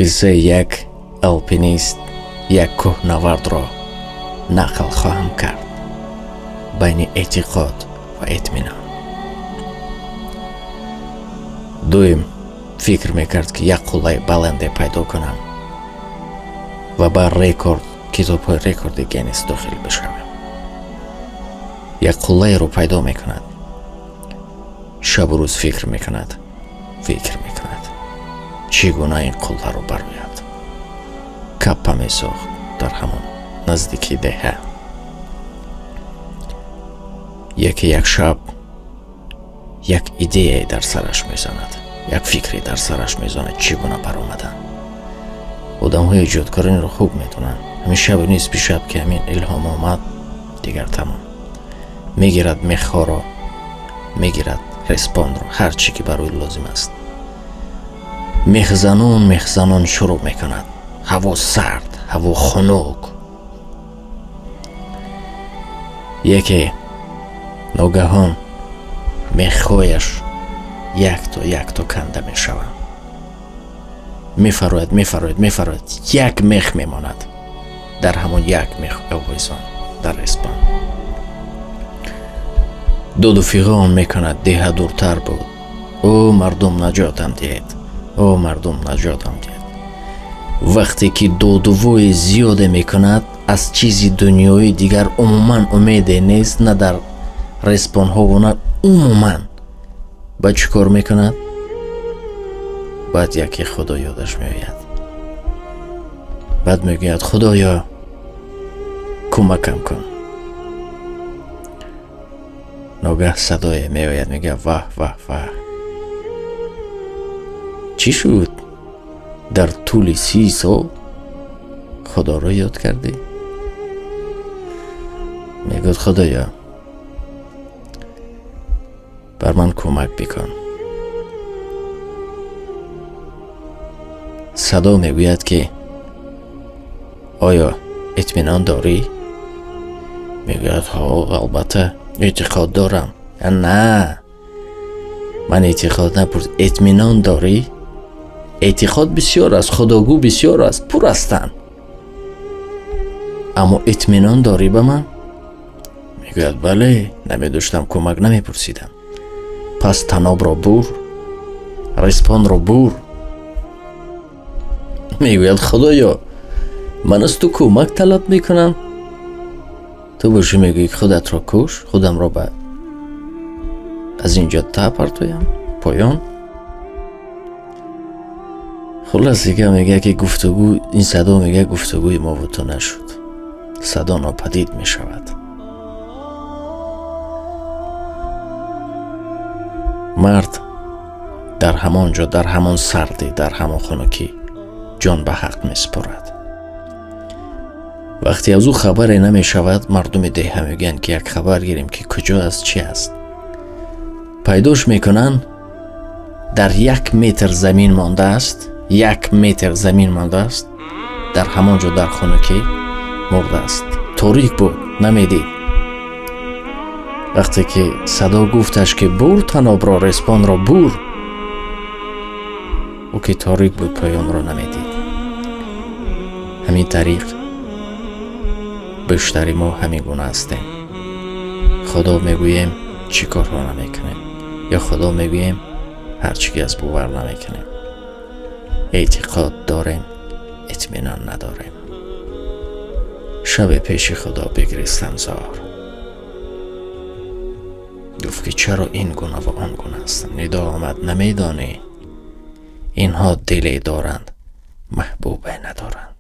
Қиссаи як алпинист, як кӯҳнавардро нақл хоҳам кард байни эътиқод ва итминон. Дуюм фикр мекард, ки як қуллаи баланде пайдо кунам ва ба рекорд, китобҳои рекорди Гиннес дохил бишавам. Як қуллаеро пайдо мекунад, шабу рӯз фикр мекунад, фикр мекунад, чӣ гуна ин қулларо барояд. Каппа месохт дар ҳамон наздики деҳа. Яке як шаб як идеяе дар сараш мезанад, як фикре дар сараш мезанад, чӣ гуна баромадан. Одамҳои эҷодкор инро хуб медонанд. Ҳамин шабу нисфи шаб ки ҳамин илҳом омад, дигар тамом. Мегирад мехҳоро, мегирад респонро, ҳар чӣ ки барои лозим аст. Мехзанон, мехзанон шурӯъ мекунад. Ҳаво сард, ҳаво хунук. Яке ногаҳон мехҳояш якто якто канда мешаванд. Мефарояд, мефарояд, мефарояд, як мех мемонад. Дар ҳамон як мех овезон дар респон. Доду фиғон мекунад, деҳа дуртар буд. Ӯ мардум, наҷотам диҳед, ӯ мардум, наҷотам диҳед. Вақте ки додувои зиёде мекунад, аз чизи дунёӣ дигар умуман умеде нест, на дар респонҳову на умуман. Баъд чӣ кор мекунад? Баъд яке Худо ёдаш меояд. Баъд мегӯяд: «Худоё, кӯмакам кун». Ногаҳ садое меояд, мегӯяд: «Ваҳ, ваҳ, ваҳ, чӣ шуд? Дар тӯли 30 сол Худоро ёд кардӣ?» Мегӯяд: «Худоё, бар ман кӯмак бикун». Садо мегӯяд, ки оё итминон дорӣ? Мегӯяд: «Ҳо, албатта, эътиқод дорам». На, ман эътиқод напурс, итминон дорӣ? Эътиқод бисёр аст, худогӯ бисёр аст, пур ҳастанд, аммо итминон дорӣ ба ман? Мегӯяд: «Бале, намедоштам, кӯмак намепурсидам». Пас танобро бур, респонро бур. Мегӯяд: «Худоё, ман аз ту кӯмак талаб мекунам, ту бошӣ мегӯӣ худатро куш, худамро ба аз ин ҷо та партоям поён». Хуллас, дига мегӯяд, ки гуфтугӯ, ин садо мегӯяд, гуфтугӯи мову ту нашуд. Садо нопадид мешавад. Мард дар ҳамон ҷо, дар ҳамон сардӣ, дар ҳамон хунукӣ ҷон ба ҳақ месупорад. Вақте аз ӯ хабаре намешавад, мардуми деҳа мегӯянд, ки як хабар гирем, ки куҷо аст, чи аст. Пайдош мекунанд, дар 1 метр замин мондааст, 1 метр замин мондааст, дар ҳамон ҷо дар хунукӣ мурдааст. Торик буд, намедид. Вақте ки садо гуфташ, ки бур танобро, респонро бур, ӯ ки торик буд, поёнро намедид. Ҳамин тариқ бештари мо ҳамин гуна ҳастем. Худо мегӯем, чӣ корҳо намекунем, ё Худо мегӯем, ҳар чӣ ки аз бовар намекунем. Эътиқод дорем, итминон надорем. Шаби пеши Худо бигристам зор. Гуфт, ки чаро ин гуна ва он гуна ҳастам? Нидо омад: «Намедонӣ, инҳо диле доранд, маҳбубе надоранд».